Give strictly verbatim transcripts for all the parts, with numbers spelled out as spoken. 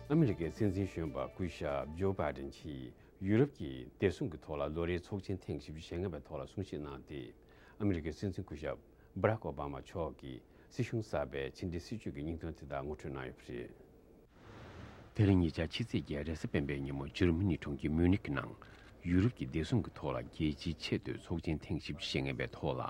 ཨ་མི་རི་ཀའི་སྲིད་འཛིན་གཞོན་པ་སྐུ་ཞབས་ཇོ་བྷའི་ཌེན་གྱིས་ཡུ་རོབ་ཀྱི་བདེ་སྲུང་གི་ཐོག་ལ་ལོ་རེའི་ཚོགས་ཆེན་ཐེངས་བཞི་བཅུ་ཞེ་ལྔ་པའི་ཐོག་ལ་གསུང་བཤད་གནང་སྟེ། ཨ་མི་རི་ཀའི་སྲིད་འཛིན་སྐུ་ཞབས་བྷ་རག་ཨོ་བྷ་མ་མཆོག་གིས་སྲིད་གཞུང་གསར་པའི་ཕྱི་འབྲེལ་སྲིད་ཇུས་ཀྱི་སྙིང་དོན་དེ་དག་ངོ་སྤྲོད་གནང་ཡོད་པ་རེད། དེ་རིང་ཉེ་ཆར་ཕྱི་ཚེས་བརྒྱད་རེས་གཟའ་སྤེན་པའི་ཉིན་མོ་འཇར་མ་ནི་གྲོང་ཁྱེར་མིའུ་ནིག་གི་ནང་ཡུ་རོབ་ཀྱི་བདེ་སྲུང་གི་ཐོག་ལ་རྒྱལ་སྤྱིའི་ཆེས་མཐོའི་ཚོགས་ཆེན་ཐེངས་བཞི་བཅུ་ཞེ་ལྔ་པའི་ཐོག་ལ་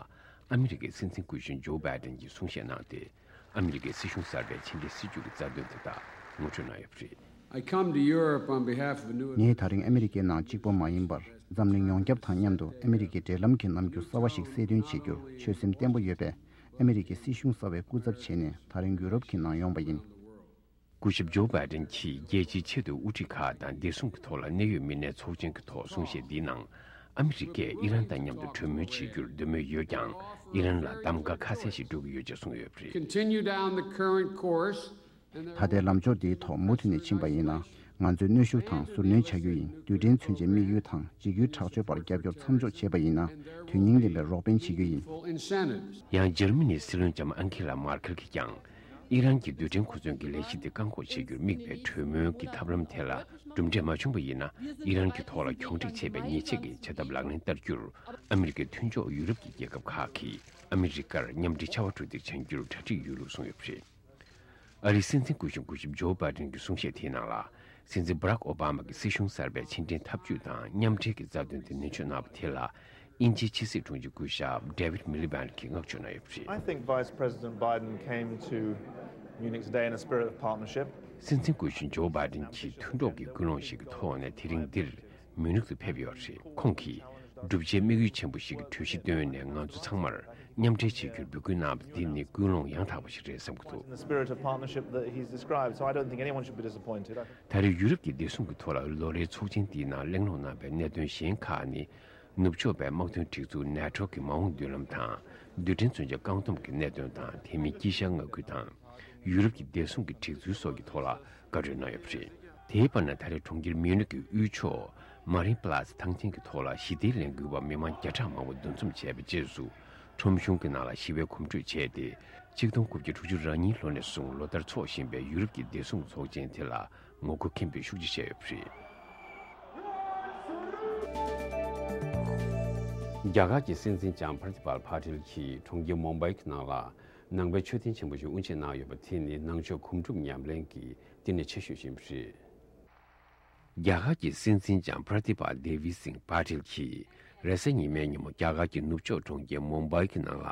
ཨ་མི་རི་ཀའི་སྲིད་འཛིན་སྐུ་གཞོན་ཇོ་བྷའི་ཌེན་གྱིས་གསུང་བཤད་གནང་སྟེ། ཨ་མི་རི་ཀའི་སྲིད་གཞུང་གསར་པའི་ཕྱི་འབྲེལ་སྲིད་ཇུས་ཀྱི་རྩ་དོན་དེ་དག་ངོ་སྤྲོད་གནང་ཡོད་པ་རེད། I come to Europe on behalf of a new ངས་ད་རིང་ཨ་མི་རི་ཀའི་ནང་གཅིག་པོ་མ་ཡིན་པར། འཛམ་གླིང་ཡོངས་ཁྱབ་དང་མཉམ་དུ་ཨ་མི་རི་ཀའི་འབྲེལ་ལམ་གྱི་རྣམ་འགྱུར་གསར་བ་ཞིག་གསལ་སྟོན་བྱེད་རྒྱུར་ཆོད་སེམས་བརྟན་པོ་ཡོད་པས། ཨ་མི་རི་ཀའི་སྲིད་གཞུང་གསར་བའི་སྐུ་ཚབ་བྱས་ནས་ད་རིང་ཡུ་རོབ་ཀྱི་ནང་ཡོང་བ་ཡིན། སྐུ་ཞབས་ཇོ་བྷའི་ཌེན་གྱིས་རྒྱལ་སྤྱིའི་ཆེས་མཐོའི་དབུ་ཁྲིད་ཁག་དང་བདེ་སྲུང་གི་ཐོག་ལ་གནད་ཡོད་མི་སྣའི་ཚོགས་ཆེན་གྱི་ཐོག་གསུང་བཤད་འདིའི་ནང་། ཨ་མི་རི་ཀས་ཨི་རན་དང་མཉམ་དུ་གྲོས་མོལ་བྱེད་རྒྱུར་འདོད་མོས་ཡོད་ཀྱང་། ཨི་རན་ལ་གདམ་ག་ཁ་གསལ་ཞིག་འགྲོ་གི་ཡོད་ཅེས་གསུངས་ཡོད་པ་རེད། Continue down the current course. ད་ལྟའི་ལམ་ཕྱོགས་འདིའི་ཐོག་མུ་མཐུད་ནས་ཕྱིན་པ་ཡིན་ན། ང་ཚོས་གནོན་ཤུགས་དང་ཟུར་སྣོན་བྱ་རྒྱུ་ཡིན། རྡུལ་ཕྲན་མཚོན་ཆའི་དམིགས་ཡུལ་དང་འཇིགས་སྐུལ་དྲག་སྤྱོད་པར་རྒྱབ་སྐྱོར་མཚམས་འཇོག་བྱས་པ་ཡིན་ན། དོན་སྙིང་ལྡན་པའི་རོགས་ཕན་བྱེད་རྒྱུ་ཡིན། Full incentives. ཡང་འཇར་མ་ནིའི་སྲིད་བློན་ལྕམ་ཨན་ཁི་ལ་མར་ཁེལ་གྱིས་ཀྱང་། ཨི་རན་གྱི་རྡུལ་ཕྲན་མཁོ་ཚོན་གྱི་ལས་གཞི་དེ་བཀག་འགོག་བྱེད་རྒྱུར་དམིགས་པའི་གྲོས་མོལ་གྱི་ཐབས་ལམ་དེ་ལ་གྲུབ་འབྲས་མ་བྱུང་བ་ཡིན་ན། ཨི་རན་གྱི་ཐོག་ལ་གྱོང་ཁྲིད་བྱེད་པའི་ཉེས་ཆད་ཀྱི་བྱ་ཐབས་ལག་ལེན་བསྟར་རྒྱུར། ཨ་མི་རི་ཀའི་མཐུན་ཕྱོགས་ཡུ་རོབ་ཀྱི་རྒྱལ་ཁབ་ཁག་གིས་ཨ་མི་རི་ཀར་མཉམ་འབྲེལ་བྱ་བ་གྲུ་འདེགས་བྱ་རྒྱུར་གྲ་སྒྲིག་ཡོད་ལུགས་གསུངས་ཡོད་པ་རེད། ཨ་རིའི་སྲིད་འཛིན་སྐུ་གཞོན་སྐུ་ཞབས་ཇོ་བྷའི་ཌེན་གྱི་གསུང་བཤད་དེའི་ནང་ལ། སྲིད་འཛིན་བྷ་རག་ཨོ་བྷ་མ་གི་སྲིད་གཞུང་གསར་པའི་ཕྱི་འབྲེལ་འཐབ་ཇུས་དང་མཉམ་འབྲེལ་གྱི་རྩ་དོན་དེ་ནན་བརྗོད་གནང་བ་དེ་ལ། དབྱིན་ཇིའི་ཕྱི་སྲིད་དྲུང་ཆེ་སྐུ་ཞབས་David Miliband གྱིས་བསྔགས་བརྗོད་གནང་ཡོད་པ་རེད། I think Vice President Biden came to Munich today in a spirit of partnership. སྲིད་འཛིན་སྐུ་གཞོན་ཇོ་བྷའི་ཌེན་གྱིས་མཐུན་གྲོགས་ཀྱི་ཀུན་སློང་ཞིག་གི་ཐོག་ནས་དེ་རིང་འདིར་མིའུ་ནིག་ཏུ་ཕེབས་ཡོད་པ་རེད། ཁོང་གིས་བསྒྲུབ་བྱའི་དམིགས་ཡུལ་ཆེན་པོ་ཞིག་གི་གྲོས་གཞི་བཏོན་ནས་ང་ཚོ་ཚང་མར་མཉམ་འབྲེལ་བྱེད་རྒྱུར་འབོད་སྐུལ་གནང་བ་འདི་ནི་ཀུན་སློང་ཡང་དག་པ་ཞིག་རེད་བསམ་གྱི་འདུག In the spirit of partnership that he's described, so I don't think anyone should be disappointed. ད་རེས་ཡུ་རོབ་ཀྱི་བདེ་སྲུང་གི་ཐོག་ལ་ལོ་རེའི་ཚོགས་ཆེན་འདིའི་ནང་གླེང་སློང་གནང་བའི་གནད་དོན་གཞན་ཁག་ནི། ནུབ་ཕྱོགས་པའི་དམག་དོན་སྒྲིག་འཛུགས་ནེ་ཊོ་གི་མ་འོངས་མདུན་ལམ་དང་། རྡུལ་ཕྲན་མཚོན་ཆ་བཀག་སྡོམ་གྱི་གནད་དོན་དང་། དེ་མིན་དཀྱིལ་ཤར་མངའ་ཁུལ་དང་། ཡུ་རོབ་ཀྱི་བདེ་སྲུང་གི་སྒྲིག་འཛུལ་སོགས་ཀྱི་ཐོག་ལ་བཀའ་གྲོས་གནང་ཡོད་པ་རེད། དེའི་བར་ན་ད་རེས་གྲོང་ཁྱེར་མིའུ་ནིག་གི་དབུས་ཕྱོགས་མ་རིན་པ་ལཱ་ཚེ་ཐང་ཆེན་གྱི་ཐོག་ལ་ཞི་བདེའི་ལས་འགུལ་བ་མི་མང་བརྒྱ་ཕྲག་མང་པོ་འདུ་འཛོམས་བྱས་པའི་རྗེས་སུ། ཁྲོམ་གཞུང་གི་ནང་ལ་ཞི་བའི་གོམ་བགྲོད་བྱས་ཏེ། ཆིག་སྟོང་དགུ་བརྒྱ་དྲུག་ཅུ་རེ་གཉིས་ལོ་ནས་བཟུང་ལོ་ལྟར་འཚོགས་བཞིན་པའི་ཡུ་རོབ་ཀྱི་བདེ་སྲུང་ཚོགས་ཆེན་དེ་ལ་ངོ་རྒོལ་མཁན་པོས་ཤུགས་ཆེ་བྱས་ཡོད་པ་རེད། རྒྱ་གར་གྱི་སྲིད་འཛིན་ལྕམ་པྲ་ཏི་པཱལ་པ་ཊེལ་གྱིས་གྲོང་ཁྱེར་མུམ་བྷའི་གི་ནང་ལ་ནང་པའི་མཆོད་རྟེན་ཆེན་པོ་ཞིག་དབུ་འབྱེད་གནང་ཡོད་པ་དེ་ནི་ནང་ཆོས་སྒོམ་སྒྲུབ་ཉམས་ལེན་གྱི་བསྟི་གནས་ཆེ་ཤོས་ཤིག་ཡིན་པ་རེད། རྒྱ་གར་གྱི་སྲིད་འཛིན་ལྕམ་པྲ་ཏི་པཱལ་དེ་བི་སིང་པ་ཊེལ་གྱིས་རེས་གཟའ་ཉི་མའི་ཉིན་མོ་རྒྱ་གར་གྱི་ནུབ་ཕྱོགས་གྲོང་ཁྱེར་མུམ་བྷའི་གི་ནང་ལ་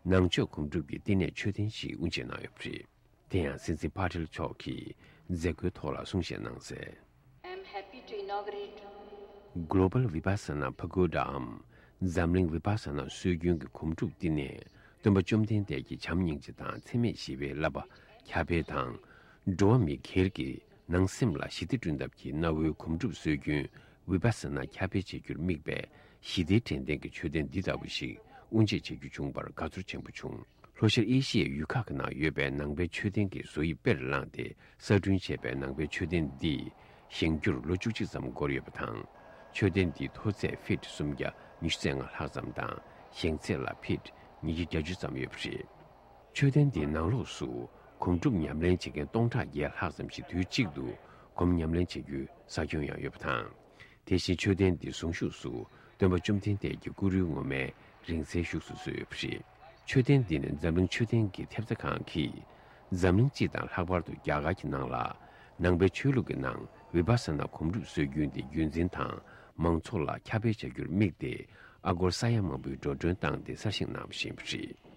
ནང་ཆོས་སྒོམ་སྒྲུབ་ཀྱི་བསྟི་གནས་མཆོད་རྟེན་ཞིག་དབུ་འབྱེད་གནང་ཡོད་པ་རེད། དེ་ཡང་སྲིད་འཛིན་པ་ཊེལ་མཆོག་གིས་མཛད་སྒོའི་ཐོག་ལ་གསུང་བཤད་གནང་གསལ། I'm happy to inaugurate Global Vipassana Pagoda འམ་འཛམ་གླིང་བི་པ་ས་ན་སྲོལ་རྒྱུན་གྱི་སྒོམ་སྒྲུབ་བསྟི་གནས། སྟོན་པ་བཅོམ་ལྡན་འདས་ཀྱི་བྱམས་སྙིང་རྗེ་དང་འཚེ་མེད་ཞི་བའི་བསླབ་པ་ཁྱབ་སྤེལ་དང་། འགྲོ་བ་མི་སྒེར་གྱི་ནང་སེམས་ལ་ཞི་བདེ་བསྐྲུན་ཐབས་ཀྱི་གནའ་བོའི་སྒོམ་སྒྲུབ་སྲོལ་རྒྱུན་བི་པ་ས་ན་ཁྱབ་སྤེལ་བྱེད་རྒྱུར་དམིགས་པའི་ཞི་བདེའི་དྲན་རྟེན་གྱི་མཆོད་རྟེན་འདི་ལྟ་བུ་ཞིག་དབུ་འབྱེད་བྱེད་རྒྱུ་བྱུང་བར་དགའ་ཚོར་ཆེན་པོ་བྱུང་། ལྷོ་ཤར་ཨེ་ཤི་ཡའི་ཡུལ་ཁག་གི་ནང་ཡོད་པའི་ནང་པའི་མཆོད་རྟེན་གྱི་བཟོ་དབྱིབས་དཔེར་བླངས་ཏེ་གསར་སྐྲུན་བྱས་པའི་ནང་པའི་མཆོད་རྟེན་འདིས་བཞེངས་རྒྱུར་ལོ་བཅུ་གཅིག་ཙམ་འགོར་ཡོད་པ་དང་། མཆོད་རྟེན་འདིའི་མཐོ་ཚད་ཕིཊ་སུམ་བརྒྱ་ཉི་ཤུ་རྩ་ལྔ་ལྷག་ཙམ་དང་བཞེངས་ཚད་ལ་ཕིཊ་ཉིས་བརྒྱ་བརྒྱད་ཅུ་ཙམ་ཡོད་པ་རེད། མཆོད་རྟེན་འདིའི་ནང་ལོགས་སུ་སྒོམ་སྒྲུབ་ཉམས་ལེན་བྱེད་མཁན་སྟོང་ཕྲག་བརྒྱད་ལྷག་ཙམ་ཞིག་དུས་གཅིག་ཏུ་སྒོམ་ཉམས་ལེན་བྱེད་རྒྱུའི་ས་ཁྱོན་ཡང་ཡོད་པ་དང་། དེ་བཞིན་མཆོད་རྟེན་འདིའི་གཟུངས་གཞུག་སུ་སྟོན་པ་བཅོམ་ལྡན་འདས་ཀྱི་སྐུ་རུས་ངོ་མའི་རིང་བསྲེལ་བཞུགས་སུ་གསོལ་ཡོད་པ་རེད། མཆོད་རྟེན་འདི་ནི་འཛམ་གླིང་མཆོད་རྟེན་གྱི་ཐེབས་རྩ་ཁང་གིས་འཛམ་གླིང་སྤྱི་དང་ལྷག་པར་དུ་རྒྱ་གར་གྱི་ནང་ལ་ནང་པའི་ཆོས་ལུགས་ཀྱི་ནང་བི་པ་ས་ན་སྒོམ་སྒྲུབ་སྲོལ་རྒྱུན་དེ་རྒྱུན་འཛིན་དང་མང་ཚོགས་ལ་ཁྱབ་སྤེལ་བྱ་རྒྱུར་དམིགས་ཏེ་ཨ་སྒོར་ས་ཡ་མང་པོའི་འགྲོ་གྲོན་བཏང་སྟེ་གསར་བཞེངས་གནང་བཞིན་པ་རེད།